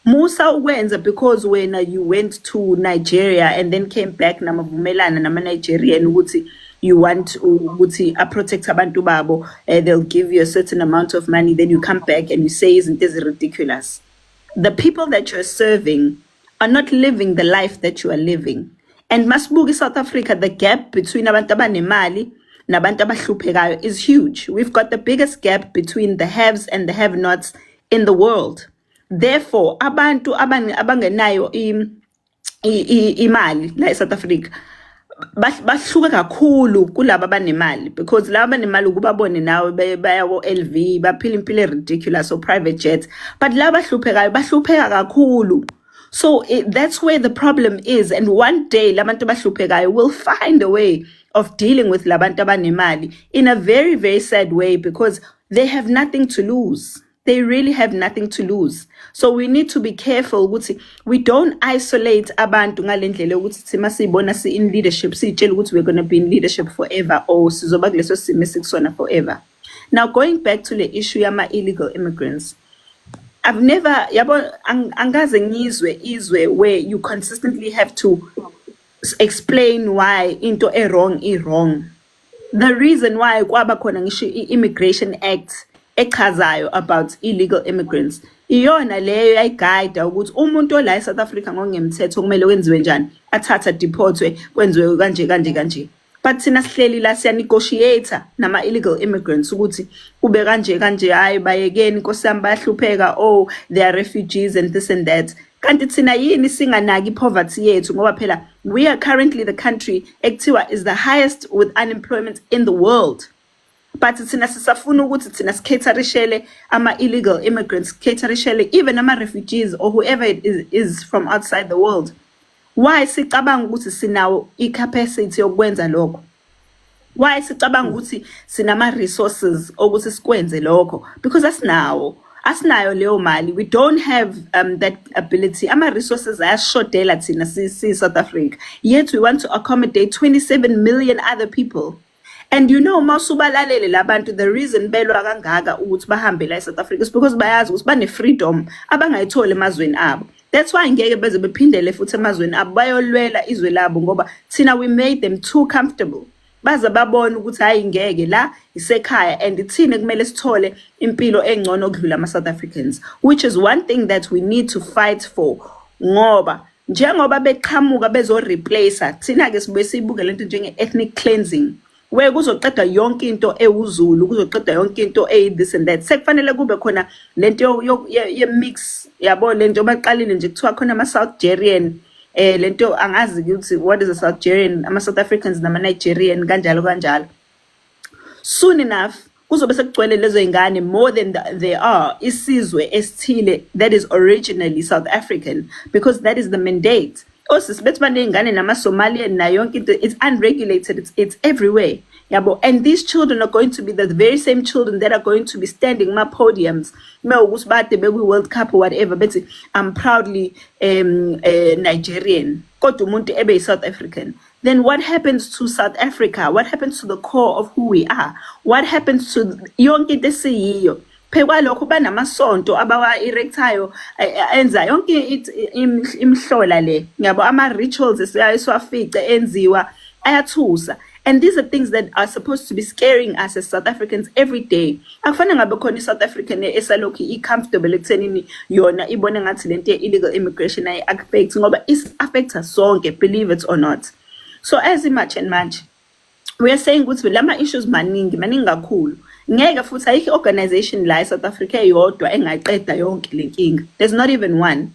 Musa ukwenza because wena you went to Nigeria and then came back namavumelana nama-Nigerian ukuthi you want ukuthi a-protect abantu babo, they'll give you a certain amount of money, then you come back and you say izinto ezi-ridiculous. The people that you're serving are not living the life that you are living. And masibuka i-South Africa, the gap between abantu abanemali nabantu abahluphekayo is huge. We've got the biggest gap between the haves and the have-nots in the world. Therefore, abantu abangenayo imali la eSouth Africa bahluka kakhulu kulaba abanemali, because laba abanemali ukubabone nawe baya ko-LV, baphila impilo e-ridiculous or private jets, but laba abahluphekayo bahlupheka kakhulu. So that's where the problem is, and one day labantu abahluphekayo will find a way of dealing with labantu abanemali in a very, very sad way, because they have nothing to lose. They really have nothing to lose. So we need to be careful ukuthi we don't isolate abantu ngale ndlela yokuthi thina siyibona si in leadership, siyitshela ukuthi we're going to be in leadership forever or sizoba kuleso simo esikusona forever. Now, going back to the issue yama illegal immigrants, I've never, yabo, angikaze ngizwe izwe where you consistently have to explain why into e wrong i wrong. The reason why kwaba khona ngisho i-Immigration Act echazayo about illegal immigrants, iyona leyo yayiguide ukuthi umuntu ola eSouth Africa ngokungemthetho kumele kwenziwe njani, athatha deportwe, kwenziwe kanje kanje kanje. But thina sihleli la siya-negotiate nama-illegal immigrants ukuthi kube kanje kanje, hayi bayekeni, nkosi yami, bayahlupheka, oh, they are refugees and this and that. Kanti thina yini singanaki i-poverty yethu? Ngoba phela we are currently the country ekuthiwa is the highest with unemployment in the world, but thina sisafuna ukuthi thina sicaterishele ama-illegal immigrants, caterishele even ama-refugees or whoever it is from outside the world. Why sicabanga ukuthi sinawo i-capacity yokwenza lokho? Why sicabanga ukuthi sinama-resources okuthi sikwenze lokho? Because asinawo, asinayo leyo mali. We don't have that ability. Ama-resources ayashodela thina si-South Africa, yet we want to accommodate 27 million other people. And mawusubalalele labantu, the reason belwa kangaka ukuthi bahambe la eSouth Africa is because bayazi ukuthi bane-freedom abangayitholi emazweni abo. That's why ngeke beze bephindele futhi emazweni abo, bayolwela izwe labo, ngoba thina we made them too comfortable, baze babone ukuthi hayi, ngeke, la isekhaya and thina kumele sithole impilo engcono okudlula ama-South Africans, which is one thing that we need to fight for. Ngoba njengoba beqhamuka bezo-replace thina-ke, sibuye siyibuke lento njenge-ethnic cleansing, where kuzoqedwa yonke into ewuZulu, kuzoqedwa yonke into eyi-this and that. Sekufanele kube khona lento ye-mix, yabo, lento baqalile nje kuthiwa khona ama-South Gerian, lento angazi ukuthi what is a South Gerian, ama-South Africans nama-Nigerian, kanjalo kanjalo. Soon enough kuzobe sekugcwele lezo y'ngane more than there are isizwe esithile that is originally South African, because that is the mandate. Osisi bethi baney'ngane nama-Somalian nayo yonke into. It's unregulated, it's everywhere, yabo. And these children are going to be the very same children that are going to be standing ma-podiums mewukuthi bade bekwi-World Cup or whatever, bethi, "I'm proudly Nigerian," kodwa umuntu ebe yi-South African. Then what happens to South Africa? What happens to the core of who we are? What happens to yonke into esiyiyo? Phekwalokho banamasonto abawa-erectayo, enza yonke imihlola le, yabo, ama-rituals esiyaye siwafice enziwa ayathusa. And these are things that are supposed to be scaring us as South Africans every day. Akufanele ngabe khona i-South African esalokhu i-comfortable ekuthenini yona ibone ngathi lento ye-illegal immigration ayi-affect, ngoba is-affecta sonke, believe it or not. So as i-March and March, we are saying ukuthi lama issues maningi, maningi kakhulu. Ngeke futhi ayikho i-organization la e-South Africa eyodwa engayiqeda yonke le nkinga. There's not even one.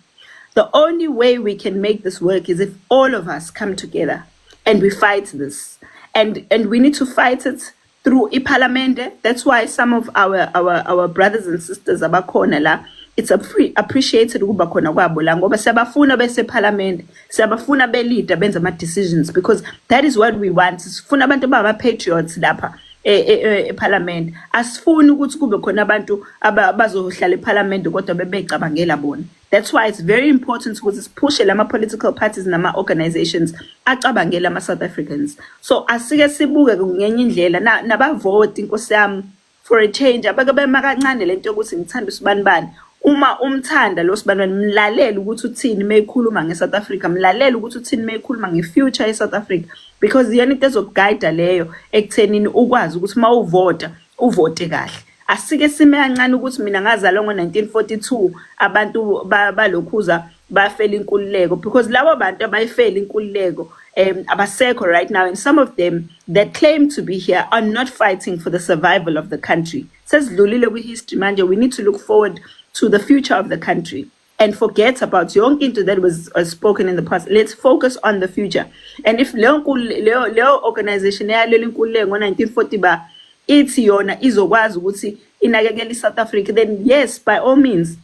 The only way we can make this work is if all of us come together and we fight this, and we need to fight it through iParliament. That's why some of our brothers and sisters abakhona la, it's appreciated ukuba khona kwabo la, ngoba siyabafuna bese-parliament, siyabafuna be-leader, benza ama-decisions, because that is what we want. Sifuna abantu abangama-patriots lapha eParliament. Asifuni ukuthi kube khona abantu abazohlala eParliament kodwa bebecabangela bona. That's why it's very important ukuthi siphushe lama political parties nama organizations acabangela ama South Africans. So asike sibuke ngenye indlela nabavoti, inkosi yami, for a change, abake bema kancane lento yokuthi ngithanda usibanibani. Uma umthanda lo sibanibani, mlalele ukuthi uthini meyikhuluma nge-South Africa, mlalele ukuthi uthini meyikhuluma nge-future ye-South Africa, because iyona into ezoku-guide-a leyo ekuthenini ukwazi ukuthi uma uvota, uvote kahle. Asike sime kancane ukuthi mina ngazalwa ngo-1942, abantu balokhuza bafela inkululeko, because labo bantu abayifela inkululeko abasekho right now, and some of them that claim to be here are not fighting for the survival of the country. Sesidlulile kwi-history manje. We need to look forward to the future of the country and forget about yonke into that was spoken in the past. Let's focus on the future. And if leyo organization eyalwela inkululeko ngo-1940 ba ithi yona izokwazi ukuthi inakekele i-South Africa, then yes, by all means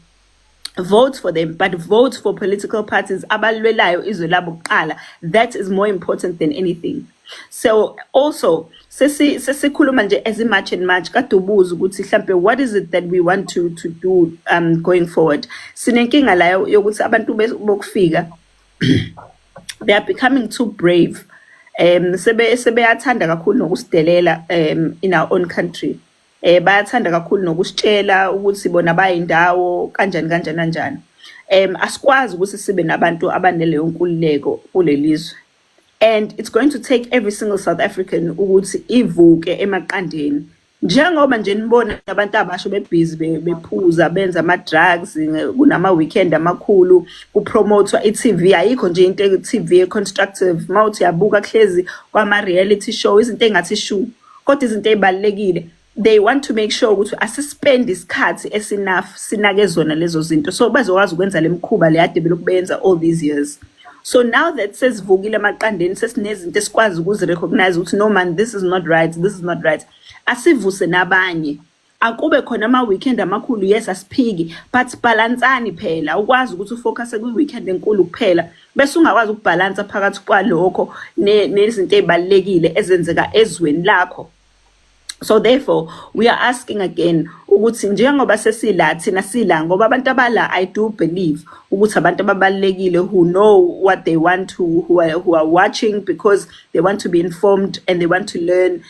vote for them, but vote for political parties abalwelayo izwe labo kuqala. That is more important than anything. So also sesikhuluma nje as March and March, kade ubuza ukuthi mhlambe what is it that we want to do going forward. Sinenkinga la yokuthi abantu bokufika, they are becoming too brave. Sebeyathanda kakhulu nokusidelela in our own country. Bayathanda kakhulu nokusitshela ukuthi bona bayindawo kanjani kanjani kanjani. Asikwazi ukuthi sibe nabantu abaneleyo nkululeko kulelizwe, and it's going to take every single South African ukuthi ivuke emaqandeni, njengoba nje nibona abantu abasha bebhizi bephuza, benza ama-drugs, kunama-weekend amakhulu, ku-promote-wa i-TV. Ayikho nje into e-TV e-constructive. Uma uthi uyabuka, kuhlezi kwama-reality show, izinto ey'ngathi shu, kodwa izinto ey'balulekile, they want to make sure ukuthi asi-spend isikhathi esi-enough sinake zona lezo zinto, so bazokwazi ukwenza le mkhuba le ade belokhu beyenza all these years. So now that sesivukile emaqandeni, sesinezinto esikwazi ukuzi-recognize ukuthi no man, this is not right, this is not right, asivuse nabanye. Akube khona ama-weekend amakhulu, yes, asiphiki, but balance-ani phela. Ukwazi ukuthi u-focus kwi-weekend enkulu kuphela bese ungakwazi uku-balance-a phakathi kwalokho nezinto ey'balulekile ezenzeka ezweni lakho. So therefore we are asking again ukuthi njengoba sesila thina, sila ngoba abantu abala, I do believe ukuthi abantu ababalulekile who know what they want to, who are watching because they want to be informed and they want to learn.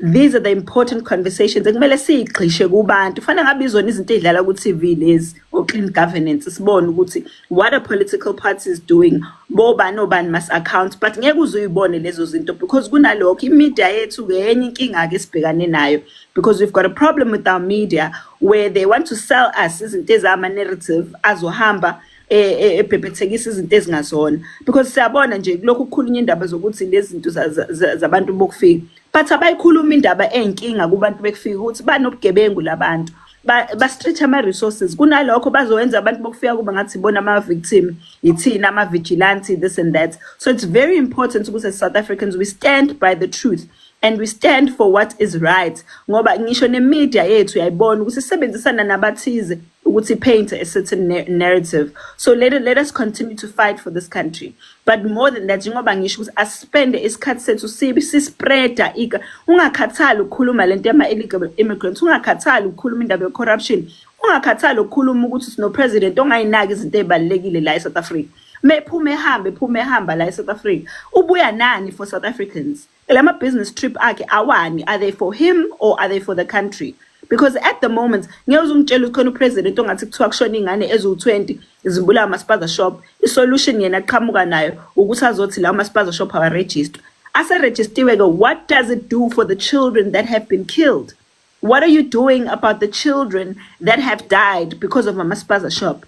These are the important conversations ekumele siyigxishe kubantu. Fanele ngabe izona izinto ey'dlala ku-TV lezi, o-clean governance, sibone ukuthi what are political parties doing, bobani obani must account, but ngeke uze uyibone lezo zinto because kunalokho i-media yethu-ke, enye inkinga-ke esibhekane nayo, because we've got a problem with our media where they want to sell us izinto ezama-narrative azohamba ebhebhethekisa izinto ezingazona, because siyabona nje kulokhu kukhulunywa indaba zokuthi lezi zinto zabantu bokufika, but abayikhuluma indaba eyinkinga kubantu bekufika ukuthi banobugebengu labantu, ba-stretch ama-resources. Kunalokho bazowenza abantu bokufika kuba ngathi ibona ama-victim, ithina ama-vigilante, this and that. So it's very important ukuthi as South Africans we stand by the truth and we stand for what is right, ngoba ngisho ne-media yethu uyayibona ukuthi isebenzisana nabathize ukuthi paint a certain narrative. So let us continue to fight for this country. But more than that, njengoba ngisho ukuthi asi-spende isikhathi sethu sibe si-spread-a ika, ungakhathali ukukhuluma lento yama-illegal immigrants, ungakhathali ukukhuluma indaba ye-corruption, ungakhathali ukukhuluma ukuthi sino-president ongayinaki izinto ey'balulekile la e-South Africa. Mephuma ehambe, ephuma ehamba la e-South Africa, ubuya nani for South Africans? Lama business trip akhe awani? Are they for him or are they for the country? Because at the moment ngeke uze ungitshele ukuthi khona u-president ongathi kuthiwa kushona iy'ngane eziwu-20 zibulawa ama-spaza shop, i-solution yena aqhamuka nayo ukuthi azothi lawo ma-spaza shop awa-register. Ase-registiwe-ke, what does it do for the children that have been killed? What are you doing about the children that have died because of ama-spaza shop?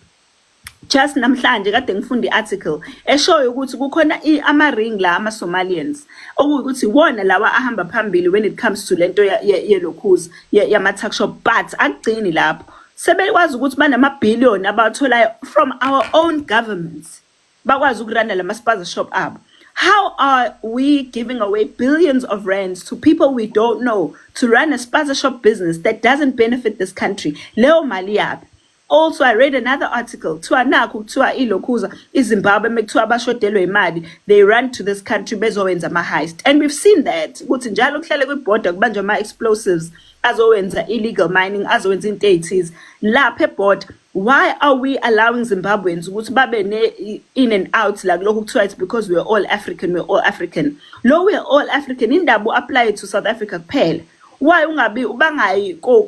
Just namhlanje kade ngifunda i-article eshoyo ukuthi kukhona ama-ring la ama-Somalians okuyukuthi iwona lawa ahamba phambili when it comes to lento yelokhuza yama-tuck shop, but akugcini lapho, sebekwazi ukuthi banamabhiliyoni abawatholayo from our own governments, bakwazi uku-run-a lama spaza shop abo. How are we giving away billions of rands to people we don't know to run a spaza shop business that doesn't benefit this country? Leyo mali yaphi? Also, I read another article, kuthiwa nakhu kuthiwa ilokhuza iZimbabwe mekuthiwa bashodelwe imali, they run to this country bezowenza ama-heist, and we've seen that ukuthi njalo kuhlale kwibhoda kubanjwa ama-explosives azowenza illegal mining, azowenza into ey'thize lapha ebhoda. Why are we allowing Zimbabweans ukuthi babe ne in and out la kulokhu kuthiwa it's because we're all African, we're all African? Lo we're all African indaba u-apply to South Africa kuphela. Why ungabi bangayi ko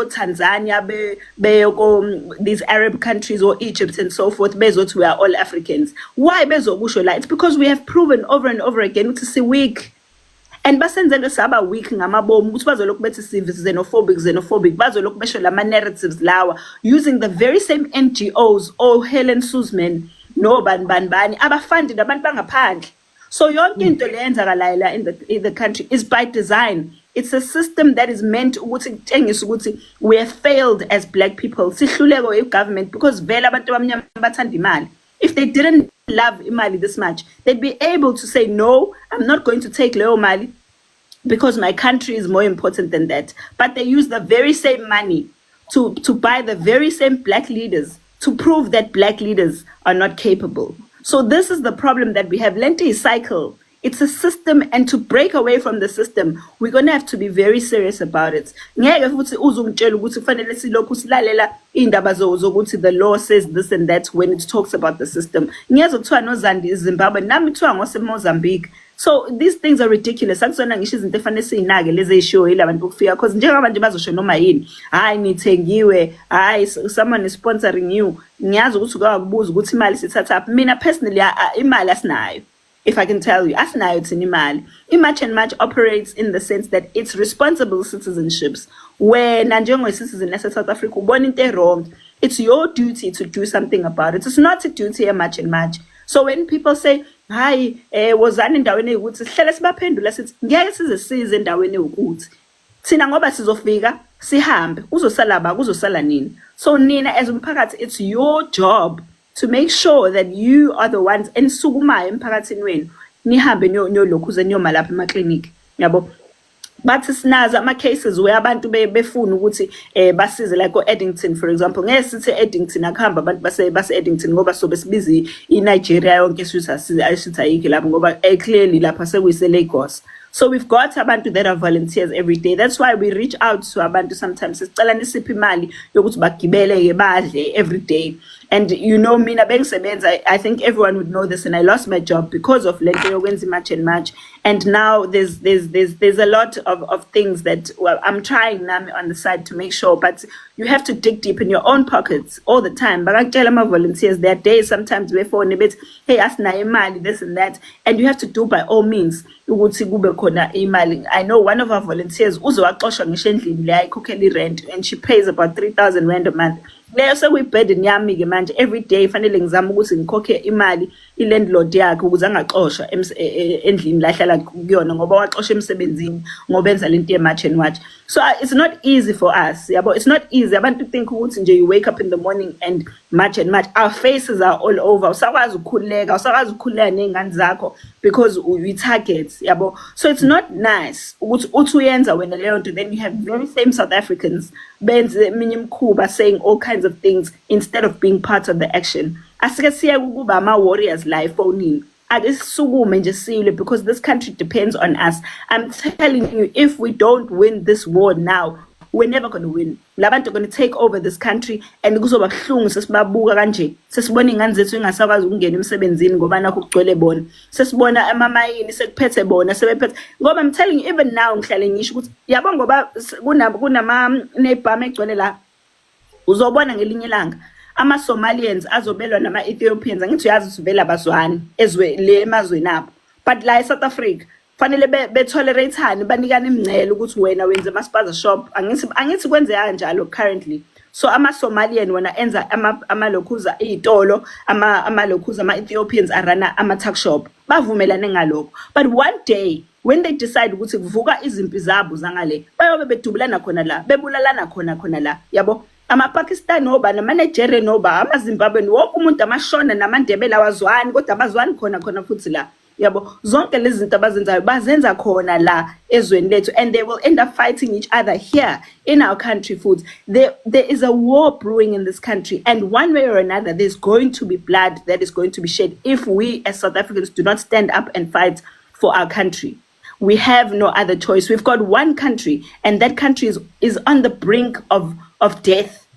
Tanzania, be beyo ko these Arab countries or Egypt and so forth, bezothi we are all Africans? Why bezokusho la? It's because we have proven over and over again ukuthi si weak and basenzele saba weak ngamabomu ukuthi bazolokhu bethi si xenophobic, xenophobic. Bazolokhu besho lama narratives lawa using the very same NGOs, o Helen Suzman no bani bani bani, abafunded abantu bangaphandle. So yonke into leyenzakalayo la in the country is by design. It's a system that is meant ukuthi kutshengise ukuthi we have failed as black people, sihluleko i-government, because vele abantu abamnyama bathanda imali. If they didn't love imali this much, they'd be able to say, "No, I'm not going to take leyo mali because my country is more important than that." But they use the very same money to buy the very same black leaders to prove that black leaders are not capable. So this is the problem that we have. Lento is cycle. It's a system, and to break away from the system, we're going to have to be very serious about it. Ngeke futhi uzungitshela ukuthi kufanele silokhu silalela iy'ndaba zokuthi the law says this and that when it talks about the system. Ngiyezwa kuthiwa noZandi Zimbabwe, nami kuthiwa ngose-Mozambique. So these things are ridiculous. Akusona ngisho izinto efanele siyinake lezi ey'shiwo yila bantu bokufika, 'cause njengoba nje bazosho noma yini, hhayi nithengiwe, hhayi someone is sponsoring you. Ngiyazi ukuthi uke wakubuza ukuthi imali sithathaphi. Mina personally, imali asinayo. If I can tell you, asinayo thina imali. I-March and March operates in the sense that it's responsible citizenships. Wena njengoyi-citizen yase-South Africa ubona into e-wrong, it's your duty to do something about it. It's not a duty ye-March and March. So when people say, hayi, wozani endaweni eyukuthi, sihlele sibaphendula sithi ngeke size size endaweni ewukuthi thina, ngoba sizofika sihambe, kuzosala ba kuzosala nini. So nina as umphakathi, it's your job to make sure that you are the ones enisukumayo emphakathini wenu, nihambe niyolokhuze niyoma lapha emaklinikhi, yabo. Bathi sinazo ama cases where abantu befuna ukuthi basize, like o-Addington, for example. Ngeke sithi Addington akuhamba abantu base Addington, ngoba sobe sibiza iNigeria yonke, sithi asithi ayikho lapho, ngoba clearly lapha sekuyise Lagos. So we've got abantu that are volunteers every day. That's why we reach out to abantu sometimes, sicela nisiphe imali yokuthi bagibele ke badle every day. And you know, mina bengisebenza, I think everyone would know this, and I lost my job because of lento yokwenza March and March. And now there's a lot of things that, well, I'm trying nami on the side to make sure, but you have to dig deep in your own pockets all the time. Bakakutshela ama-volunteers, there are days sometimes befone bethi, "Hey, asinayo imali," this and that, and you have to do by all means ukuthi kube khona imali. I know one of our volunteers uze waxoshwa ngisho endlini le ayikhokhela i-rent, and she pays about R3000 a month. Leyo sekuyi-burden yami-ke manje. Every day fanele ngizame ukuthi ngikhokhe imali i-landlord yakhe ukuze angaxoshwa endlini la ahlala kuyona, ngoba waxoshwa emsebenzini ngoba enza lento ye-March and March. So it's not easy for us, yabo. It's not easy. Abantu think ukuthi nje you wake up in the morning and march and march. Our faces are all over. Usakwazi ukukhululeka, usakwazi ukukhululeka ney'ngane zakho because uyi-target, yabo. So it's not nice ukuthi uthi uyenza wena leyo nto, then you have very same South Africans benze eminye imikhuba, saying all kinds of things instead of being part of the action. Asike siyeke ukuba ama-warriors la efonini. Ake sisukume nje silwe, because this country depends on us. I'm telling you, if we don't win this war now, we're never going to win. Labantu are going to take over this country and kuzoba buhlungu sesibabuka kanje, sesibona iy'ngane zethu ingasakwazi ukungena emsebenzini ngoba nakho kugcwele bona, sesibona amamayini sekuphethe bona, sebephethe. Ngoba I'm telling you, even now ngihlale ngisho ukuthi, yabo, ngoba kunama nebhamu egcwele la, uzobona ngelinye ilanga ama-Somalians azobelwa nama-Ethiopians. Angithi uyazi ukuthi vele abazwani ezwe le emazweni abo, but la e-South Africa fanele be-tolerate-ane, banikane imingcele ukuthi wena wenze ama-spaza shop. Angithi kwenzeka kanjalo currently? So ama-Somalian wona enza amalokhuza iy'tolo, amalokhuza, ama-Ethiopians arana ama-tuck shop. Bavumelane ngalokho. But one day when they decide ukuthi kuvuka izimpi zabo zangale, bayobe bedubulana khona la, bebulalana khona khona la, yabo. Ama-Pakistan oba nama-Nigerian oba ama-Zimbabwean, wonke umuntu, amaShona namaNdebele awazwani, kodwa abazwani khona khona futhi la, yabo. Zonke lezi zinto abazenzayo bazenza khona la ezweni lethu, and they will end up fighting each other here in our country futhi. There is a war brewing in this country, and one way or another there's going to be blood that is going to be shed if we as South Africans do not stand up and fight for our country. We have no other choice. We've got one country, and that country is on the brink of death.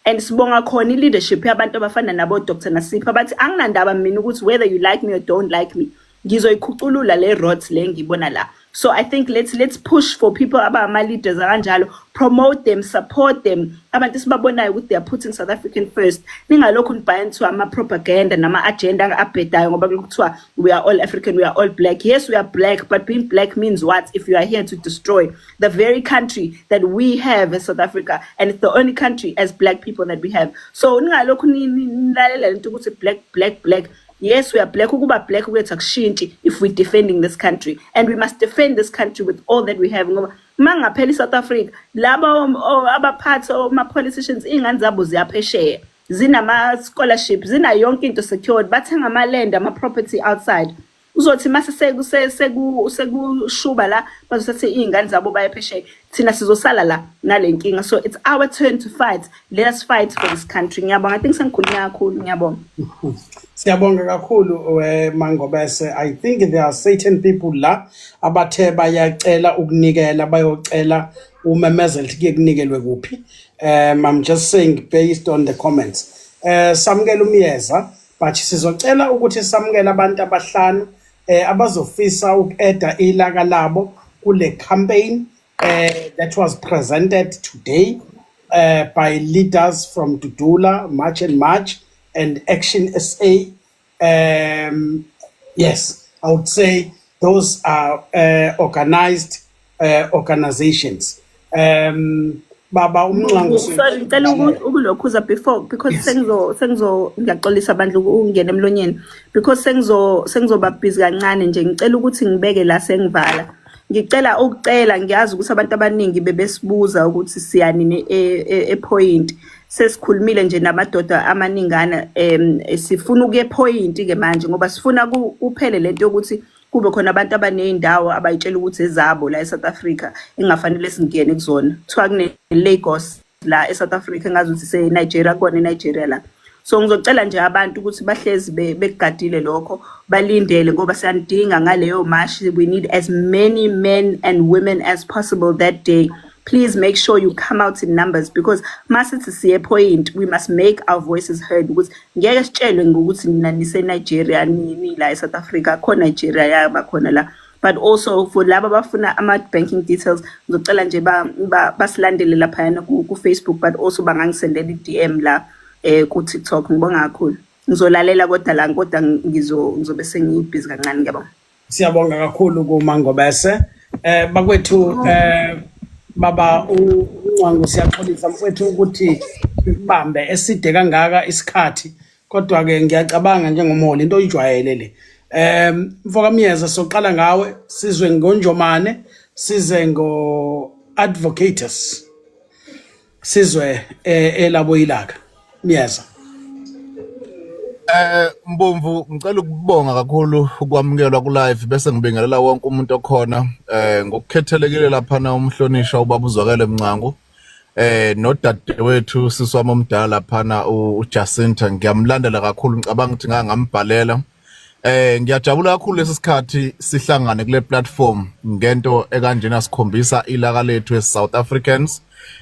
And sibonga khona i-leadership yabantu abafana nabo Dr Nasiphi, abathi anginandaba mina ukuthi whether you like me or don't like me, ngizoyikhuculula le rot le ngibona la. So I think let's push for people abama-leaders akanjalo, promote them, support them, abantu esibabonayo ukuthi they are putting South African first. Ningalokhu nibhaya into ama-propaganda nama-agenda abhedayo, ngoba kuthiwa we are all African, we are all black. Yes, we are black, but being black means what if you are here to destroy the very country that we have as South Africa, and it's the only country as black people that we have? So ningalokhu nilalela lento ukuthi black, black, black. Yes, we are black. Ukuba black kwethu akushintshi if we're defending this country, and we must defend this country with all that we have, ngoba mangaphela iSouth Africa, laba abaphathi, ama-politicians, iy'ngane zabo ziyaphesheya, zinama-scholarship, zina yonke into secured, bathenga ama-land, ama-property outside. Uzothi mase sekushuba la, bazothatha iy'ngane zabo baye phesheya, thina sizosala la nale nkinga. So it's our turn to fight. Let us fight for this country. Ngiyabonga. I think sengikhulume kakhulu. Ngiyabonga. Siyabonga kakhulu, Mangobese. I think there are certain people la abathe bayacela ukunikela, bayocela umemezelo ukuthi kuye kunikelwe kuphi. I'm just saying based on the comments. Samukela umyeza, but sizocela ukuthi samukele abantu abahlanu abazofisa uku-adda ilaka labo kule campaign that was presented today by leaders from Dudula, March and March, and Action SA. Yes, I would say those are organized organizations. Baba uMncwango. Sorry, ngicela ukulokhuza before, because sengizo ngiyaxolisa bandla ukungena emlonyeni, because sengizoba busy kancane nje. Ngicela ukuthi ngibeke la sengivala. Ngicela ukucela, ngiyazi ukuthi abantu abaningi bebesibuza ukuthi siya nini e-point. Sesikhulumile nje namadoda amaningana, sifuna ukuya e-point ke manje, ngoba sifuna kuphele lento yokuthi kube khona abantu abaney'ndawo abayitshela ukuthi ezabo la e-South Africa engafanele singene kuzona. Kuthiwa kune-Lagos la e-South Africa, engazuthi se-Nigeria, kona e-Nigeria la. So ngizocela nje abantu ukuthi bahlezi bekugadile lokho, balindele, ngoba siyanidinga ngaleyo march. We need as many men and women as possible that day. Please make sure you come out in numbers, because masithi siye point, we must make our voices heard, ukuthi ngeke sitshelwe ngokuthi nina nise-Nigeria, ni la e-South Africa, khona Nigeria yaba khona la. But also for laba abafuna ama-banking details, ngizocela nje basilandele laphayana ku-Facebook, but also bangangisendela i-DM la ku-TikTok. Ngibonga kakhulu. Ngizolalela kodwa la, kodwa ngizobe sengibhizi kancane. Ngiyabonga. Siyabonga kakhulu kuMangobese. Bakwethu, baba uNcwangu, siyaxolisa mfowethu ukuthi ibambe eside kangaka isikhathi, kodwa ke ngiyacabanga njengomholi into oyijwayele le. Mfoka Myeza, soqala ngawe, sizwe ngoNjomane, size ngo advocatus, sizwe elabo ilaka. Myeza. Mbomvu, ngicela ukubonga kakhulu ukwamukelwa ku live, bese ngibingelela wonke umuntu okhona, ngokukhethelekile lapha na umhlonishwa ubaba uZwakele Mncwango nodadewethu, sisi wami omdala laphana, uJacinta. Ngiyamlandela kakhulu, ngicabanga ukuthi ngake ngambhalela. Ngiyajabula kakhulu lesi sikhathi sihlangane kule platform ngento ekanjena, sikhombisa ilaka lethu as South Africans,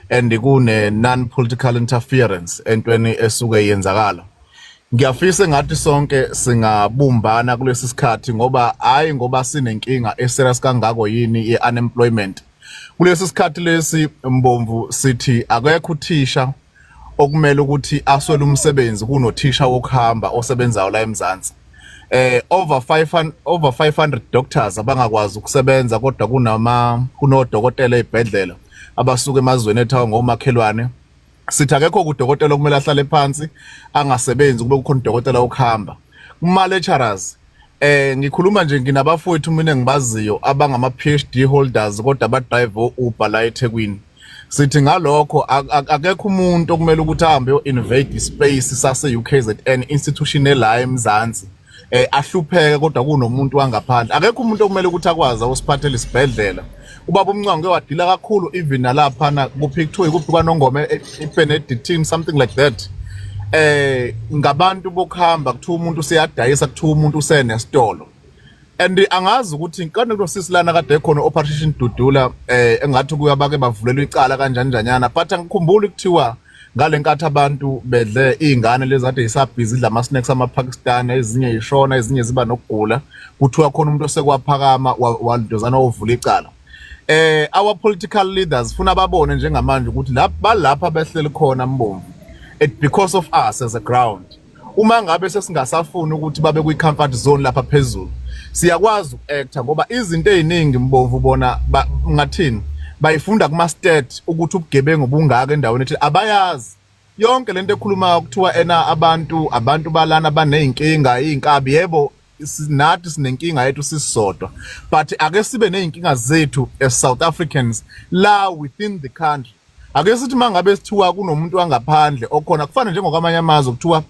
and kune non political interference entweni esuke yenzakala. Ngiyafisa engathi sonke singabumbana kulesi sikhathi, ngoba hayi, ngoba sinenkinga eserious kangako yini ye-unemployment kulesi sikhathi lesi, Mbomvu. Sithi akekho uthisha okumele ukuthi aswele umsebenzi kunothisha wokuhamba osebenzayo la eMzansi. Over 500, over 500 doctors abangakwazi ukusebenza, kodwa kunodokotela ezibhedlela abasuka emazweni ethu ngomakhelwane. Sithi akekho kudokotela okumele ahlale phansi angasebenzi kube kukhona udokotela wokuhamba. Kuma lecturers, ngikhuluma nje nginabafowethu mina engibaziyo abangama PhD holders, kodwa abadrive Uber la eThekwini. Sithi ngalokho akekho umuntu okumele ukuthi ahambe yo invade space sase UKZN institution ela eMzansi, ahlupheke, kodwa kunomuntu wangaphandle. Akekho umuntu okumele ukuthi akwazi usiphathele isibhedlela. Ubaba uMncwango wadila kakhulu even nalaphana kuphi, kuthiwe kuphi kwaNongoma, iBenedictine, something like that, ngabantu bokuhamba. Kuthiwa umuntu useyadayisa, kuthiwa umuntu usenesitolo, and angazi ukuthi kanti kunosisi lana kade khona Operation Dudula, engathi kuyabake bavulelwa icala kanjani njanyana, but angikhumbuli kuthiwa Ngalenkathi abantu bedle izingane lezi kade zisabhizi idla ama snacks ama Pakistan, ezinye yishona, ezinye ziba nokugula, kuthiwa khona umuntu osekwaphakama walidozana ovula icala. Our political leaders funa babone njengamanje ukuthi lapha balapha behleli khona Mbomvu, it because of us as a ground. Uma ngabe sesingasafuni ukuthi babe kwi comfort zone lapha phezulu, siyakwazi uku-acta ngoba izinto eziningi Mbomvu bona ngathini bayifunda kuma stat ukuthi ubugebengu bungaka endaweni ethi abayazi. Yonke lento ekhuluma kuthiwa ena abantu balana baneyinkinga izinkabi, yebo nathi sinenkinga yethu sisodwa, but ake sibe nezinkinga zethu as South Africans la within the country. Ake sithi mangabe sithiwa kunomuntu wangaphandle okhona, kufana njengokwamanye amazwe kuthiwa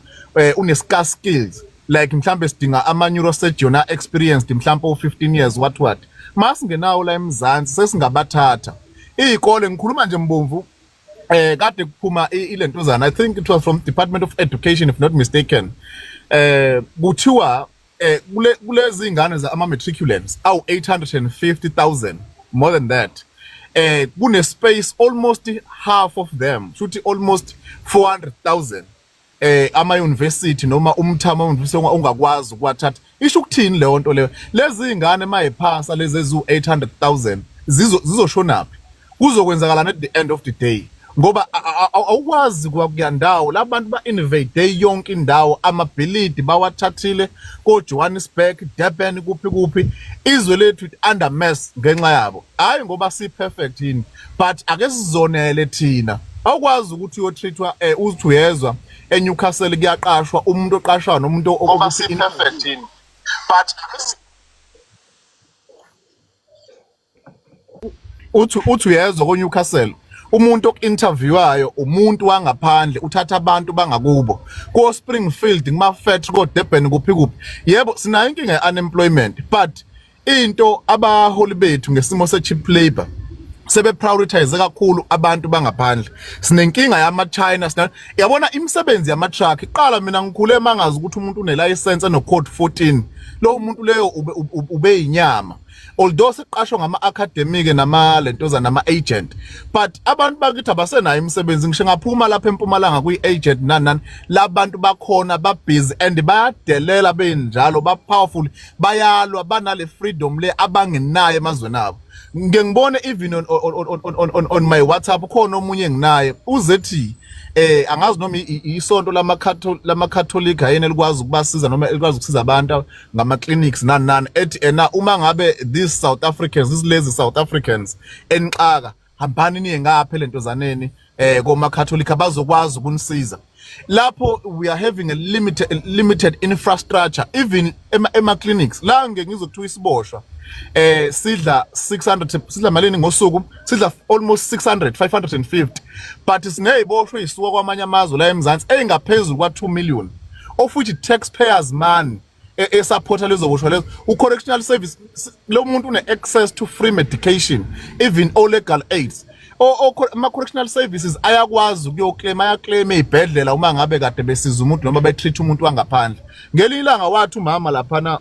une scarce skills, like mhlambe sidinga ama neurosurgeon a experienced mhlambe o 15 years what what, masingenawo la eMzansi sesingabathatha izikole. Ngikhuluma nje Mbomvu, kade kuphuma ilentuzana, I think it was from Department of Education if not mistaken, kuthiwa kule kulezi ingane za ama matriculants awu 850,000, more than that, kune space almost half of them, shuthi almost 400,000 ama university noma umthamo university ongakwazi ukuwathatha. Isho ukuthini leyo nto leyo? Lezi ingane mayiphasa lezi ezu 800,000 zizoshonaphi? Kuzokwenzakalana at the end of the day? Ngoba awukwazi kwakuyandawo labantu ba-invade yonke indawo, amabhilidi bawathathile ko-Johannesburg, Durban, kuphi kuphi. Izwe lethu under mess ngenxa yabo. Hhayi ngoba si-perfect yini, but ake sizonele thina. Awukwazi ukuthi uyotreat-wa uthi uyezwa eNewcastle kuyaqashwa umuntu oqashwayo nomuntu Ngoba si-perfect yini, but uthi uyezwa ko-Newcastle umuntu oku-interviewayo umuntu wangaphandle, uthatha abantu bangakubo ko-Springfield, kuma-factory ko-Durban, kuphi kuphi. Yebo, sinayo inkinga ye-unemployment, but into abaholi bethu ngesimo se-cheap labor sebe-prioritize kakhulu abantu bangaphandle. Sinenkinga yama-China, sina yabona imisebenzi yama-truck iqala. Mina ngikhule mangazi ukuthi umuntu une-license eno-code 14, lowo muntu leyo ube yinyama, although siqashwa ngama-academic nama lentoza nama-agent, but abantu bakithi abasenayo imisebenzi. Ngisho ngaphuma lapha eMpumalanga kwi-agent nani nani, labantu bakhona ba-busy and bayadelela benjalo, ba-powerful, bayalwa, banale freedom le abangenayo emazweni abo. Ngike ngibone even on my WhatsApp khona omunye enginaye uzethi angazi noma isonto lama-Catholic ayena elikwazi ukubasiza noma elikwazi ukusiza abantu ngama clinics nani nani, ethi ena uma ngabe these South Africans, these lazy South Africans enixaka, hambani niye ngapha lentozaneni koma Catholic, abazokwazi ukunisiza lapho. We are having a limited infrastructure even ema clinics la. Ngeke ngizokuthiwa isiboshwa sidla 600, sidla malini ngosuku? Sidla almost 600, 550, but sineziboshwe ezisuka kwamanye amazwe la eMzansi engaphezulu kwa 2 million, of which taxpayers money esupporta lezo boshwa lezo. U-correctional service lo muntu une access to free medication, even all legal aids. Ama-correctional services ayakwazi ukuyoclaim, ayaclaim ey'bhedlela uma ngabe kade besiza umuntu noma betreat umuntu wangaphandle. Ngelinye ilanga wathi umama laphana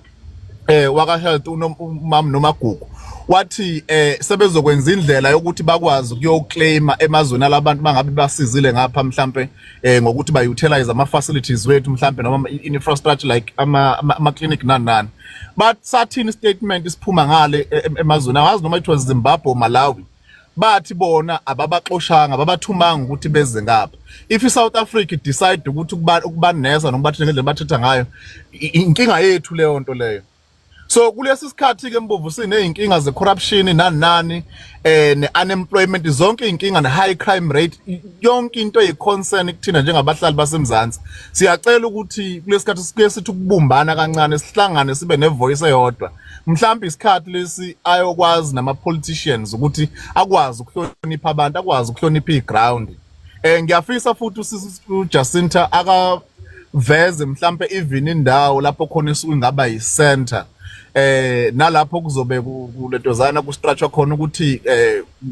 waka health, umama noMagugu, wathi sebezokwenza indlela yokuthi bakwazi ukuyoclaima emazweni alabantu mangabe basizile ngapha, mhlambe ngokuthi ba-utilize ama facilities wethu mhlambe noma infrastructure like ama clinic nani nani. But sathini statement isiphuma ngale emazweni? Angazi noma it was Zimbabwe or Malawi, bathi bona ababaxoshanga, ababathumanga ukuthi beze ngapha. If iSouth Africa decide ukuthi ukubanesa noma bathi ngendlela bathetha ngayo, inkinga yethu leyo nto leyo. So kulesi sikhathi ke Mbovu sineyinkinga ze corruption nani nani, ne unemployment, zonke izinkinga, ne high crime rate, yonke into eyi concern kuthina njengabahlali baseMzansi. Siyacela ukuthi kulesi sikhathi sike sithi ukubumbana kancane, sihlangane, sibe ne voice eyodwa. Mhlawumbe isikhathi lesi ayokwazi nama politicians ukuthi akwazi ukuhlonipha abantu, akwazi ukuhlonipha iground. Ngiyafisa futhi usisi uJacinta akaveze mhlambe even indawo lapho khona isuke ingaba yi-center nalapho kuzobe kulentozana ku-structure khona ukuthi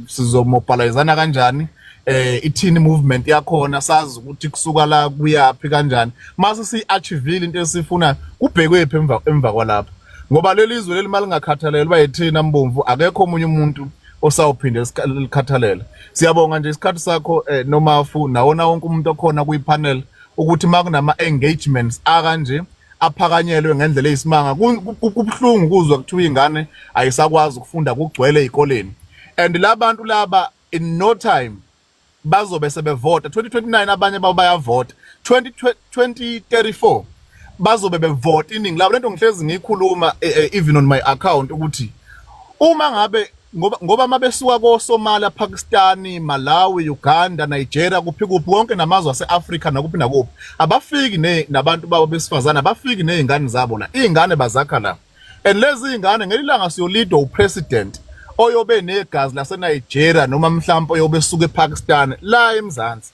sizomobilizana kanjani, ithini movement yakhona, sazi ukuthi kusuka la kuyaphi kanjani, mase si-achievile into esifunayo, kubhekwe phi emva kwalapho. Ngoba leli zwe leli malingakhathalelwa yithina Mbomvu, akekho omunye umuntu. osawuphinde likhathalele. Siyabonga nje isikhathi sakho, Nomafu, nawona wonke umuntu okhona kwi-panel, ukuthi uma kunama-engagements akanje aphakanyelwe ngendlela eyisimanga. Kubuhlungu ukuzwa kuthiwa ingane ayisakwazi ukufunda, kugcwele ey'koleni, and labantu laba in no time bazobe sebevota 2029, abanye babo bayavota 20 2034, bazobe bevota iningi labo. Lento ngihlezi ngiyikhuluma, even on my account, ukuthi uma ngabe ngoba mabesuka ko Somalia, Pakistan, Malawi, Uganda, Nigeria, kuphi kuphi konke namazwe ase-Africa nakuphi nakuphi, abafiki ne nabantu babo besifazana, abafiki nezingane zabo la, izingane bazakha la. And lezi izingane ngelilanga siyolidwa upresident oyobe negazi lase Nigeria noma mhlawumbe oyobe esuka ePakistan la eMzansi,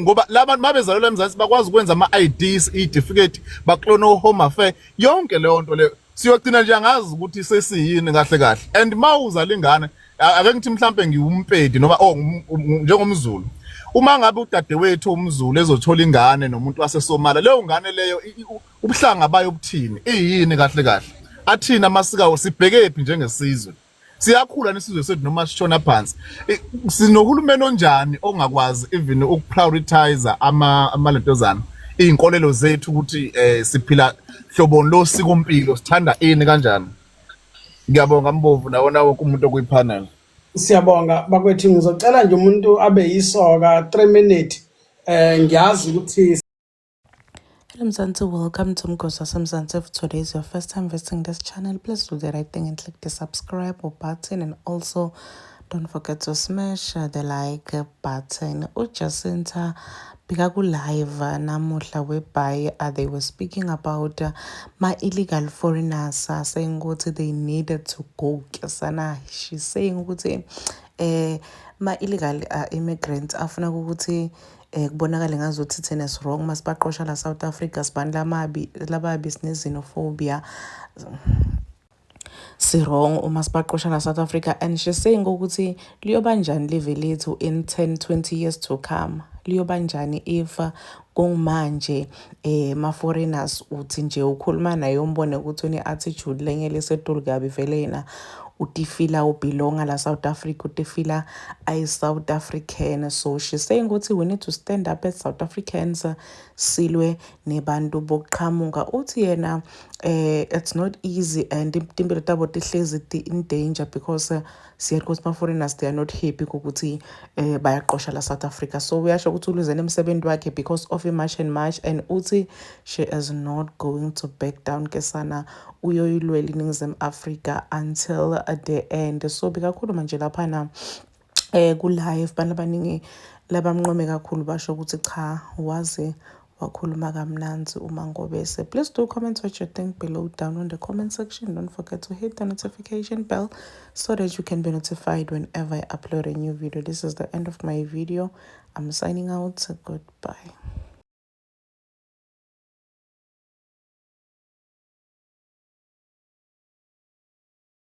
ngoba labantu mabezalelwa eMzansi bakwazi ukwenza ama IDs, i-certificate, baklona o-Home Affair, yonke leyo nto leyo. Siyogcina nje angazi ukuthi sesiyini kahle kahle. And mawuzala ingane, ake ngithi mhlambe ngiwumpedi noma oh njengomZulu, uma ngabe udadewethu umZulu ezothola ingane nomuntu waseSomalia, leyo ngane leyo ubuhlanga bayo buthini, iyini kahle kahle, athini amasiko, sibhekephi njengesizwe? Siyakhula nesizwe sethu noma sishona phansi? Sinohulumeni onjani ongakwazi even ukuprioritize ama amalentozana, iy'nkolelo zethu, ukuthi siphila hloboni losikompilo, sithanda ini, kanjani? Ngiyabonga, Mbovu, nawona wonke umuntu okwipanel. Siyabonga, bakwethu. Ngizocela nje umuntu abe yisoka 3 minute. Ngiyazi ukuthi Hello Mzansi, welcome to Mgosa Mzansi. If today is your first time visiting this channel, please do the right thing and click the subscribe button, and also don't forget to smash the like button. UJacinta bekaku-live namuhla whereby they were speaking about ma illegal foreigners, saying ukuthi they needed to go. Sana, she's saying ukuthi ma illegal immigrants afuna ukuthi kubonakale ngazuthi thina wrong masibaqosha la South Africa, sibani lamabi lababi, sine xenophobia, si wrong uma sibaqosha la South Africa. And she's saying ukuthi liyoba njani live lethu in 10 20 years to come, liyoba njani if kungimanje ma foreigners uthi nje ukhuluma naye umbone ukuthi une attitude lenye lesetulu kabi, vele yena utifila ubelonga la South Africa, utifila ayi South African. So she's saying ukuthi we need to stand up as South Africans, silwe nebantu bokuqhamuka. Uthi yena it's not easy and timpilo tabo tihlezi in danger because siyazi ukuthi ma-foreigners, they are not happy ukuthi bayaqosha la South Africa. So uyasho ukuthi uluzene emsebenzi wakhe because of i-March and March, and uthi she is not going to back down ke sana, uyoyilwela iNingizimu Afrika until the end. So bekakhuluma nje laphana ku live, bantu abaningi labamnqome kakhulu, basho ukuthi cha, waze wakhuluma kamnandzi uMangobese. Please do comment what you think below down on the comment section. Don't forget to hit the notification bell so that you can be notified whenever I upload a new video. This is the end of my video. I'm signing out. Goodbye.